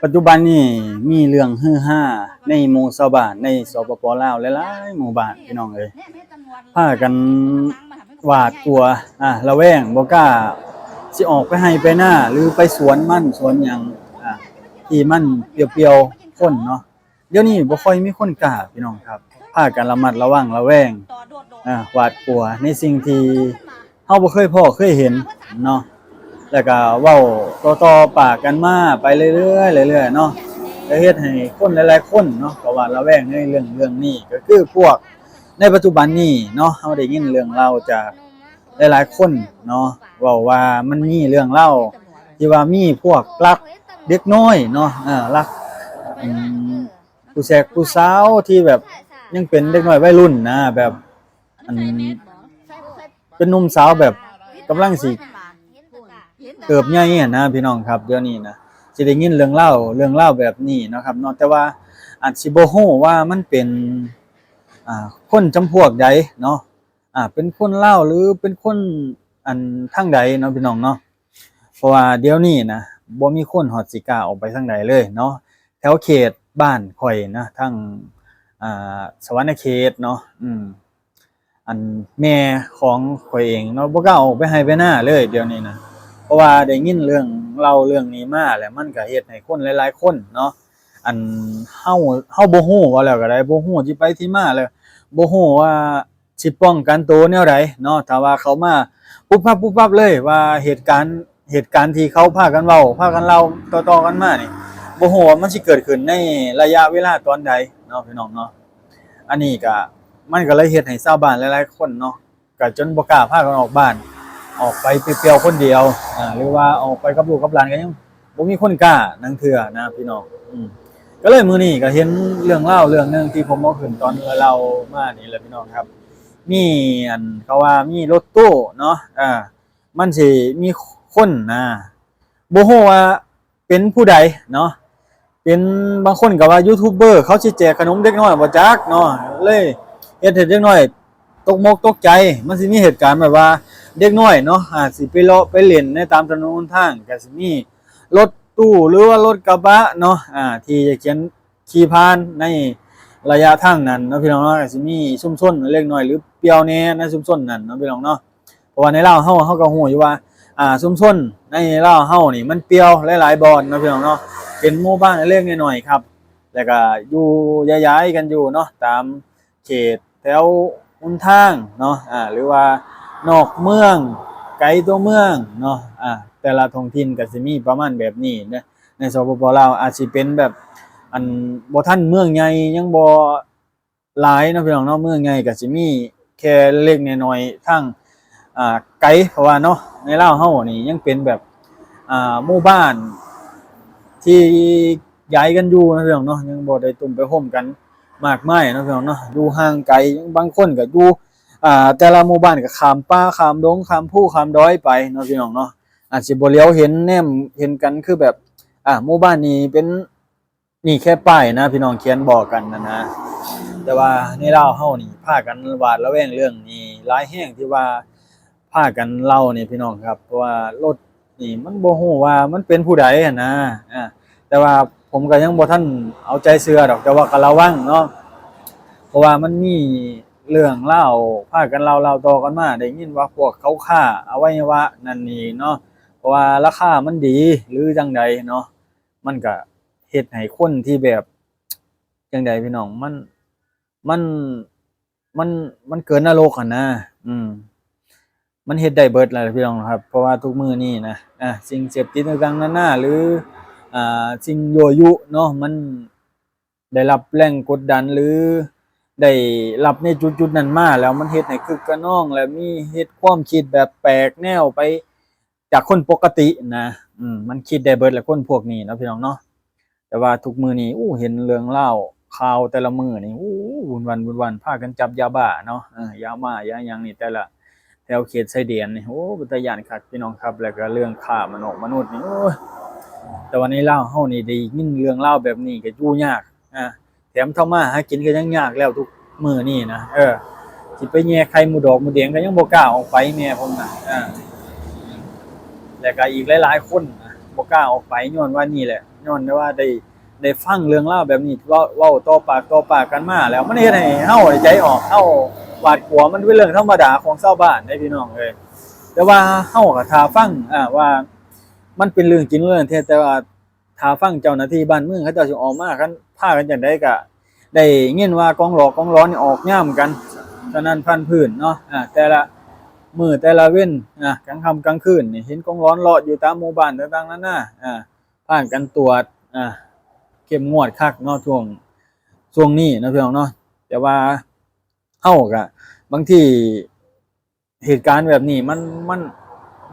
ປັດຈຸບັນນີ້ມີເລື່ອງຮືຮາໃນໝູ່ຊາວບ້ານໃນ ສປປ ລາວ ຫຼາຍໆໝູ່ບ້ານ ພີ່ນ້ອງເອີຍ ພາກັນຫວາດກົວ ອາ ລະແວງ ບໍ່ກ້າຊິອອກໄປໄຮ່ໄປນາ ຫຼືໄປສວນມັນສວນຫຍັງ ອາ ທີ່ມັນປ່ຽວໆຄົນເນາະ. ດຽວນີ້ບໍ່ຄ່ອຍມີຄົນກ້າ ພີ່ນ້ອງຄັບ ພາກັນລະມັດລະວັງລະແວງ ອາ ຫວາດກົວໃນສິ່ງທີ່ເຮົາບໍ່ເຄີຍພໍ້ເຄີຍເຫັນເນາະ ແລ້ວກະເວົ້າຕໍ່ໆປາກກັນມາໄປເລື້ອຍໆເລື້ອຍໆເນາະ ກະເຮັດໃຫ້ຄົນຫຼາຍໆຄົນເນາະ ກະຫວາດລະແວງໃນເລື່ອງເລື່ອງນີ້ ກະຄືພວກໃນປັດຈຸບັນນີ້ເນາະ ເຮົາໄດ້ຍິນເລື່ອງລາວຈາກ ຫຼາຍໆຄົນເນາະ ເວົ້າວ່າມັນມີເລື່ອງລາວທີ່ວ່າມີພວກລັກເດັກນ້ອຍເນາະ ເອີ ລັກ ອືມ ຜູ້ແຊກຜູ້ສາວທີ່ແບບຍັງເປັນເດັກນ້ອຍໄວລຸ້ນນະ ແບບ ອັນ ເປັນໜຸ່ມສາວແບບກຳລັງຊິເຕີບໃຫຍ່ຫັ້ນນະ ພີ່ນ້ອງຄັບ. ດຽວນີ້ນະ ຊິໄດ້ຍິນເລື່ອງລາວ ເລື່ອງລາວແບບນີ້ເນາະຄັບເນາະ ແຕ່ວ່າອາດຊິບໍ່ຮູ້ວ່າມັນເປັນ ອາ ຄົນຈຳພວກໃດເນາະ ອາ ເປັນຄົນລາວ ຫຼືເປັນຄົນ ອັນ ທາງໃດເນາະ ພີ່ນ້ອງເນາະ ເພາະວ່າດຽວນີ້ນະ ບໍ່ມີຄົນຮອດຊິກ້າອອກໄປທາງໃດເລີຍເນາະ ແຖວເຂດບ້ານຂ້ອຍນະ ທາງ ອາ ສະຫວັນນະເຂດເນາະ ອືມ ອັນ ແມ່ຂອງຂ້ອຍເອງເນາະ ບໍ່ກ້າອອກໄປໄຮ່ໄປນາເລີຍດຽວນີ້ນະ ເພາະວ່າໄດ້ຍິນເລື່ອງເລົ່າເລື່ອງນີ້ມາ ແລ້ວມັນກະເຮັດໃຫ້ຄົນຫຼາຍໆຄົນເນາະ ອັນ ເຮົາ ເຮົາບໍ່ຮູ້ ເວົ້າແລ້ວກະໄດ້ ບໍ່ຮູ້ທີ່ໄປທີ່ມາ ແລ້ວບໍ່ຮູ້ວ່າ ຊິປ້ອງກັນໂຕແນວໃດເນາະ ຖ້າວ່າເຂົາມາປຸບປັບປຸບປັບເລີຍ ວ່າເຫດການ ເຫດການທີ່ເຂົາພາກັນເວົ້າ ພາກັນເລົ່າຕໍ່ໆກັນມານີ້ ບໍ່ຮູ້ວ່າມັນຊິເກີດຂຶ້ນໃນໄລຍະເວລາຕອນໃດເນາະ ພີ່ນ້ອງເນາະ. ອັນນີ້ກະ ມັນກະເລີຍເຮັດໃຫ້ຊາວບ້ານຫຼາຍໆຄົນເນາະ ກະຈົນບໍ່ກ້າພາກັນອອກບ້ານ ອອກໄປປ່ຽວໆຄົນດຽວ ອາ ຫຼືວ່າອອກໄປກັບລູກກັບຫຼານ ກະຍັງ ບໍ່ມີຄົນກ້ານາງເທື່ອນະພີ່ນ້ອງ ອືມ ກະເລີຍມື້ນີ້ກະເຫັນເລື່ອງລາວເລື່ອງໜຶ່ງທີ່ຜົມເອົາຂຶ້ນຕອນເລົ່າມານີ້ແຫຼະພີ່ນ້ອງຄັບ ມີ ອັນ ເຂົາວ່າມີລົດຕູ້ເນາະ ເອີ ມັນຊິມີຄົນນະ ບໍ່ຮູ້ວ່າເປັນຜູ້ໃດເນາະ ເປັນ ບາງຄົນກະວ່າຢູທູບເບີ ເຂົາຊິແຈກຂະໜົມເດັກນ້ອຍບໍ່ຈັກເນາະ ເລີຍເຮັດໃຫ້ເດັກນ້ອຍ ຕົກມົກຕົກໃຈ ມັນຊິມີເຫດການແບບວ່າເດັກນ້ອຍເນາະ ອາດຊິໄປເລາະໄປຫຼິ້ນໃນຕາມຖະໜົນຫົນທາງ ກະຊິມີລົດຕູ້ ຫຼືວ່າລົດກະບະເນາະ ອາ ທີ່ຈະຂຽນຂີ່ຜ່ານໃນໄລຍະທາງນັ້ນເນາະ ພີ່ນ້ອງເນາະ ກະຊິມີຊຸມຊົນເລັກນ້ອຍ ຫຼືປ່ຽວແດ່ໃນຊຸມຊົນນັ້ນເນາະ ພີ່ນ້ອງເນາະ ເພາະວ່າໃນລາວເຮົາ ເຮົາກະຮູ້ຢູ່ວ່າ ອາ ຊຸມຊົນໃນລາວເຮົານີ້ມັນປ່ຽວຫຼາຍໆບ່ອນເນາະ ພີ່ນ້ອງເນາະ ເປັນໝູ່ບ້ານເລັກໆນ້ອຍໆຄັບ ແລ້ວກະຢູ່ຢາຍໆກັນຢູ່ເນາະ ຕາມ ເຂດແຖວຫົນທາງເນາະ ອາ ຫຼືວ່ານອກເມືອງ ໄກຕົວເມືອງເນາະ ອາ ແຕ່ລະທ້ອງຖິ່ນກະຊິມີປະມານແບບນີ້ເນາະ ໃນ ສປປ ລາວ ອາດຊິເປັນແບບ ອັນ ບໍ່ທັນເມືອງໃຫຍ່ ຍັງບໍ່ຫຼາຍເນາະ ພີ່ນ້ອງເນາະ ເມືອງໃຫຍ່ກະຊິມີແຄ່ເລັກໆນ້ອຍໆ ທາງ ອາ ໄກ ເພາະວ່າເນາະ ໃນລາວເຮົານີ້ຍັງເປັນແບບ ອາ ໝູ່ບ້ານທີ່ຢາຍກັນຢູ່ເນາະ ພີ່ນ້ອງເນາະ ຍັງບໍ່ໄດ້ຕຸ້ມໄປໂຮມກັນ ມາກມາຍເນາະ ພີ່ນ້ອງເນາະ ຢູ່ຫ່າງໄກ ບາງຄົນກະຢູ່ ອາ ແຕ່ລະໝູ່ບ້ານກະຂ້າມປ່າຂ້າມດົງ ຂ້າມພູຂ້າມດອຍໄປເນາະ ພີ່ນ້ອງເນາະ ອາດຊິບໍ່ຫຼຽວເຫັນແນມເຫັນກັນ ຄືແບບ ອາ ໝູ່ບ້ານນີ້ເປັນ ນີ້ແຄ່ປ້າຍນະ ພີ່ນ້ອງ ຂຽນບອກກັນຫັ້ນນະ ແຕ່ວ່າໃນລາວເຮົານີ້ພາກັນຫວາດລະແວງເລື່ອງນີ້ຫຼາຍແຮງ ທີ່ວ່າ ພາກັນເລົ່ານີ້ພີ່ນ້ອງຄັບ ເພາະວ່າລົດນີ້ມັນບໍ່ຮູ້ວ່າມັນເປັນຜູ້ໃດຫັ້ນນະ ອາ ແຕ່ວ່າຜົມກະຍັງບໍ່ທັນເອົາໃຈເຊື່ອດອກ ແຕ່ວ່າກະລະວັງເນາະ ເພາະວ່າມັນມີເລື່ອງລາວພາກັນເລົ່າໆຕໍ່ກັນມາ ໄດ້ຍິນວ່າພວກເຂົາຄ້າອະໄວຍະວະນັ້ນນີ້ເນາະ ເພາະວ່າລາຄາມັນດີ ຫຼືຈັ່ງໃດເນາະ ມັນກະເຮັດໃຫ້ຄົນທີ່ແບບ ຈັ່ງໃດພີ່ນ້ອງ ມັນ ມັນ ມັນ ມັນເກີນນະລົກຫັ້ນນະ ອືມ ມັນເຮັດໄດ້ເບິດແຫຼະພີ່ນ້ອງຄັບ ເພາະວ່າທຸກມື້ນີ້ນະ ອາ ສິ່ງເສບຕິດຕ່າງໆນານາ ຫຼື ອາ ສິ່ງຍົວະຍຸເນາະ ມັນໄດ້ຮັບແຮງກົດດັນ ຫຼື ໄດ້ຮັບໃນຈຸດໆນັ້ນມາ ແລ້ວມັນເຮັດໃຫ້ຄຶກຂະນອງ ແລ້ວມີເຮັດຄວາມຄິດແບບແປກແນວໄປຈາກຄົນປົກກະຕິນະ ອືມ ມັນຄິດໄດ້ເບິດແຫຼະຄົນພວກນີ້ເນາະພີ່ນ້ອງເນາະ. ແຕ່ວ່າທຸກມື້ນີ້ ໂອ້ ເຫັນເລື່ອງລາວຂ່າວແຕ່ລະມື້ນີ້ ໂອ້ ວຸ່ນວາຍວຸ່ນວາຍ ພາກັນຈັບຢາບ້າເນາະ ເອີ ຢາໝ້າຢາຫຍັງນີ້ ແຕ່ລະແຖວເຂດຊາຍແດນນີ້ ໂອ້ ເປັນຕາຢ້ານຄັກພີ່ນ້ອງຄັບ ແລ້ວກະເລື່ອງຄ້າມະນຸດ ມະນຸດນີ້ ໂອ້ຍ ແຕ່ວ່າໃນລາວເຮົານີ້ໄດ້ຍິນເລື່ອງລາວແບບນີ້ກະຢູ່ຍາກ ອາ ແຖມທຳມາຫາກິນກະຍັງຍາກແລ້ວທຸກມື້ນີ້ນະ ເອີ ຊິໄປແຍ່ໄຂ່ມົດດອກມົດແດງກະຍັງບໍ່ກ້າອອກໄປ ແມ່ຜົມນະ ອາ ແລ້ວກະອີກຫຼາຍໆຄົນນະ ບໍ່ກ້າອອກໄປ ຍ້ອນວ່ານີ້ແຫຼະ ຍ້ອນວ່າໄດ້ ໄດ້ຟັງເລື່ອງລາວແບບນີ້ ເວົ້າ ເວົ້າຕໍ່ປາກຕໍ່ປາກກັນມາແລ້ວ ມັນເຮັດໃຫ້ເຮົາໃຈອອກ ເຮົາຫວາດກົວ ມັນເປັນເລື່ອງທຳມະດາຂອງຊາວບ້ານເດ້ພີ່ນ້ອງເອີຍ. ແຕ່ວ່າເຮົາກໍຖ້າຟັງ ອາ ວ່າມັນເປັນເລື່ອງຈິງເລື່ອງແທ້ ແຕ່ວ່າຖ້າຟັງເຈົ້າໜ້າທີ່ບ້ານເມືອງເຂົາເຈົ້າຊິອອກມາ ຄັນພາກັນຈັ່ງໃດກໍໄດ້ຍິນວ່າກອງຫຼອກກອງຫຼອນນີ້ອອກຍາມກັນສະນັ້ນພັນພື້ນເນາະ ອາ ແຕ່ລະມື້ແຕ່ລະເວັນ ອາ ກາງຄ່ຳກາງຄືນນີ້ ເຫັນກອງຫຼອນເລາະຢູ່ຕາມໝູ່ບ້ານຕ່າງໆນານາ ອາ ພາກັນກວດ ອາ ເຂັ້ມງວດຄັກເນາະ ຊ່ວງ ຊ່ວງນີ້ເນາະພີ່ນ້ອງເນາະ. ແຕ່ວ່າເຮົາກະ ບາງທີເຫດການແບບນີ້ມັນ ມັນ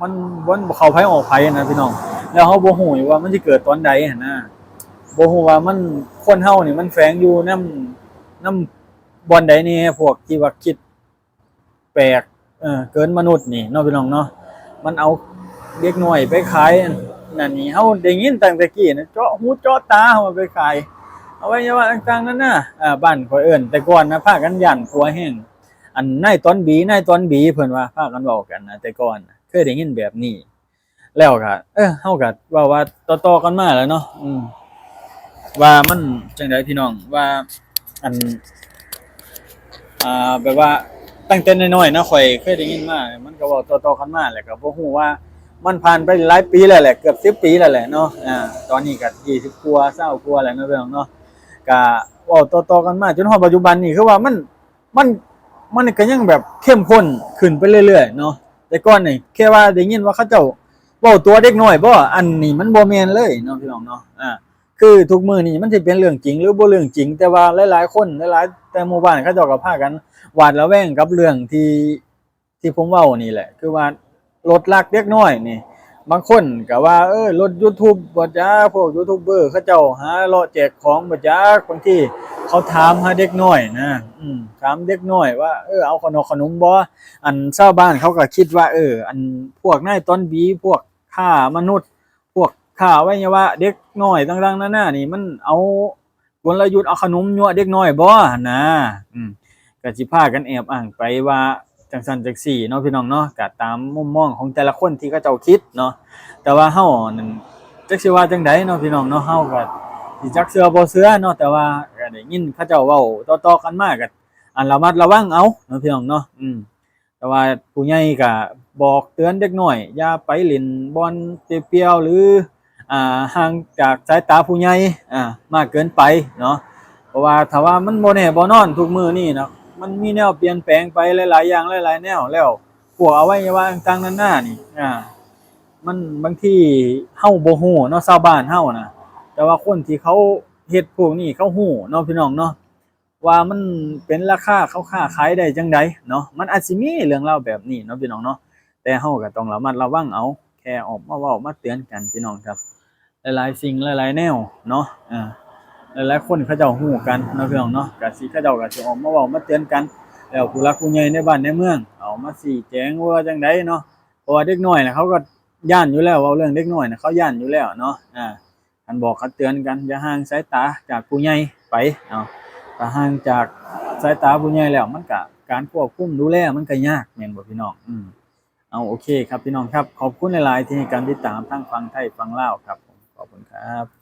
ມັນ ມັນບໍ່ເຂົ້າໃຜອອກໃຜນະພີ່ນ້ອງ ແລ້ວເຮົາບໍ່ຮູ້ອີກວ່າມັນຊິເກີດຕອນໃດຫັ້ນນະ ບໍ່ຮູ້ວ່າມັນ ຄົນເຮົານີ້ມັນແຝງຢູ່ນຳ ນຳບ່ອນໃດແດ່ ພວກທີ່ວ່າຄິດ ແປກ ເອີ ເກີນມະນຸດນີ້ເນາະພີ່ນ້ອງເນາະ ມັນເອົາເດັກນ້ອຍໄປຂາຍນັ້ນນີ້ ເຮົາໄດ້ຍິນຕັ້ງແຕ່ກີ້ນະ ເຈາະຫູເຈາະຕາເອົາໄປຂາຍ ອະໄວຍະວະຕ່າງໆນານາ ອາ ບ້ານຂ້ອຍເອີ້ນ ແຕ່ກ່ອນນະ ພາກັນຢ້ານກົວແຮງ ອັນນາຍຕອນບີ ນາຍຕອນບີ ເພິ່ນວ່າ ພາກັນເວົ້າກັນນະ ແຕ່ກ່ອນເຄີຍໄດ້ຍິນແບບນີ້. ແລ້ວກະ ເອີ ເຮົາກະເວົ້າວ່າຕໍ່ໆກັນມາແຫຼະເນາະ ອືມ ວ່າມັນຈັ່ງໃດພີ່ນ້ອງ ວ່າ ອັນ ອ່າ ແບບວ່າຕັ້ງແຕ່ນ້ອຍໆນະ ຂ້ອຍເຄີຍໄດ້ຍິນມາ ມັນກໍເວົ້າຕໍ່ໆກັນມາ ແລ້ວກໍບໍ່ຮູ້ວ່າມັນຜ່ານໄປຫຼາຍປີແລ້ວແຫຼະ ເກືອບສິບປີແລ້ວແຫຼະເນາະ ອາ ຕອນນີ້ກໍຊາວກວ່າ ຊາວກວ່າແລ້ວເນາະ ພີ່ນ້ອງເນາະ ກະເວົ້າຕໍ່ໆກັນມາຈົນຮອດປັດຈຸບັນນີ້ ຄືວ່າມັນ ມັນ ມັນກໍຍັງແບບເຂັ້ມຂຸ້ນຂຶ້ນໄປເລື້ອຍໆເນາະ ແຕ່ກ່ອນນີ້ແຄ່ວ່າໄດ້ຍິນວ່າເຂົາເຈົ້າເວົ້າຕົວະເດັກນ້ອຍບໍ ອັນນີ້ມັນບໍ່ແມ່ນເລີຍເນາະ ພີ່ນ້ອງເນາະ ອາ ຄືທຸກມື້ນີ້ມັນຊິເປັນເລື່ອງຈິງ ຫຼື ບໍ່ເລື່ອງຈິງ ແຕ່ວ່າຫຼາຍໆຄົນ ຫຼາຍໆ ແຕ່ໝູ່ບ້ານເຂົາເຈົ້າກໍພາກັນຫວາດລະແວງກັບເລື່ອງທີ່ ທີ່ຜົມເວົ້ານີ້ແຫຼະ ຄືວ່າລົດລັກເດັກນ້ອຍນີ້ ບາງຄົນກໍວ່າ ເອີ ລົດຢູທູບບໍ່ຈັກ ພວກຢູທູບເບີເຂົາເຈົ້າຫາເລາະແຈກຂອງບໍ່ຈັກ ບາງທີເຂົາຖາມຫາເດັກນ້ອຍນະ ອືມ ຖາມເດັກນ້ອຍວ່າ ເອີ ເອົາຂະໜົມຂະໜົມບໍ່ ອັນຊາວບ້ານເຂົາກໍຄິດວ່າ ເອີ ອັນພວກນາຍຕອນບີ ພວກຄ້າມະນຸດ ພວກຄ້າອະໄວຍະວະເດັກນ້ອຍຕ່າງໆນານານີ້ ມັນເອົາ ກົນລະຍຸດເອົາຂະໜົມຍົວະເດັກນ້ອຍບໍຫັ້ນນາ ອືມ ກໍຊິພາກັນແອບອ້າງໄປວ່າຈັ່ງຊັ້ນຈັ່ງຊີ້ເນາະ ພີ່ນ້ອງເນາະ ກໍຕາມມຸມມອງຂອງແຕ່ລະຄົນທີ່ເຂົາເຈົ້າຄິດເນາະ ແຕ່ວ່າເຮົານັ້ນຈັກຊິວ່າຈັ່ງໃດເນາະ ພີ່ນ້ອງເນາະ ເຮົາກໍຊິຈັກເຊື່ອບໍ່ເຊື່ອເນາະ ແຕ່ວ່າກໍໄດ້ຍິນເຂົາເຈົ້າເວົ້າຕໍ່ໆກັນມາ ກໍ ອັນ ລະມັດລະວັງເອົາເນາະ ພີ່ນ້ອງເນາະ ອືມ ແຕ່ວ່າຜູ້ໃຫຍ່ກະບອກເຕືອນເດັກນ້ອຍ ຢ່າໄປຫຼິ້ນບ່ອນເປ່ຽວໆ ຫຼື ອ່າ ຫ່າງຈາກສາຍຕາຜູ້ໃຫຍ່ ອ່າ ມາກເກີນໄປເນາະ ເພາະວ່າຖ້າວ່າມັນບໍ່ແນ່ບໍ່ນອນທຸກມື້ນີ້ນະ ມັນມີແນວປ່ຽນແປງໄປຫຼາຍໆຢ່າງຫຼາຍໆແນວ ແລ້ວພວກອະໄວຍະວະຕ່າງໆນານານີ້ ອ່າ ມັນ ບາງທີເຮົາບໍ່ຮູ້ເນາະ ຊາວບ້ານເຮົານະ ແຕ່ວ່າຄົນທີ່ເຂົາເຮັດພວກນີ້ເຂົາຮູ້ເນາະ ພີ່ນ້ອງເນາະ ວ່າມັນເປັນລາຄາເຂົາຄ້າຂາຍໄດ້ຈັ່ງໃດເນາະ ມັນອາດຊິມີເລື່ອງລາວແບບນີ້ເນາະ ພີ່ນ້ອງເນາະ ແຕ່ເຮົາກໍຕ້ອງລະມັດລະວັງເອົາ ແຄ່ອອກມາເວົ້າມາເຕືອນກັນ ພີ່ນ້ອງ ກັບຫຼາຍໆສິ່ງຫຼາຍໆແນວເນາະ ເອີ ຫຼາຍໆຄົນເຂົາເຈົ້າຮູ້ກັນເນາະ ພີ່ນ້ອງເນາະ ກະຊິ ເຂົາເຈົ້າກໍຊິອອກມາເວົ້າມາເຕືອນກັນ ແລ້ວຜູ້ຫຼັກຜູ້ໃຫຍ່ໃນບ້ານໃນເມືອງເອົາມາຊີ້ແຈງວ່າຈັ່ງໃດເນາະ ເພາະວ່າເດັກນ້ອຍນະ ເຂົາກໍຢ້ານຢູ່ແລ້ວ ເວົ້າເລື່ອງເດັກນ້ອຍນະ ເຂົາຢ້ານຢູ່ແລ້ວເນາະ ອ່າ ຄັນບອກຄັນເຕືອນກັນ ຢ່າຫ່າງສາຍຕາຈາກຜູ້ໃຫຍ່ໄປເນາະ ຖ້າຫ່າງຈາກສາຍຕາຜູ້ໃຫຍ່ແລ້ວ ມັນກະ ການຄວບຄຸມດູແລມັນກະຍາກ ແມ່ນບໍ່ພີ່ນ້ອງ? ອືມ ເອົາ ໂອເຄຄັບ ພີ່ນ້ອງຄັບ ຂອບຄຸນຫຼາຍໆທີ່ໃຫ້ການຕິດຕາມທັງຝັ່ງໄທຝັ່ງລາວຄັບ ຂອບຄຸນຄັບ.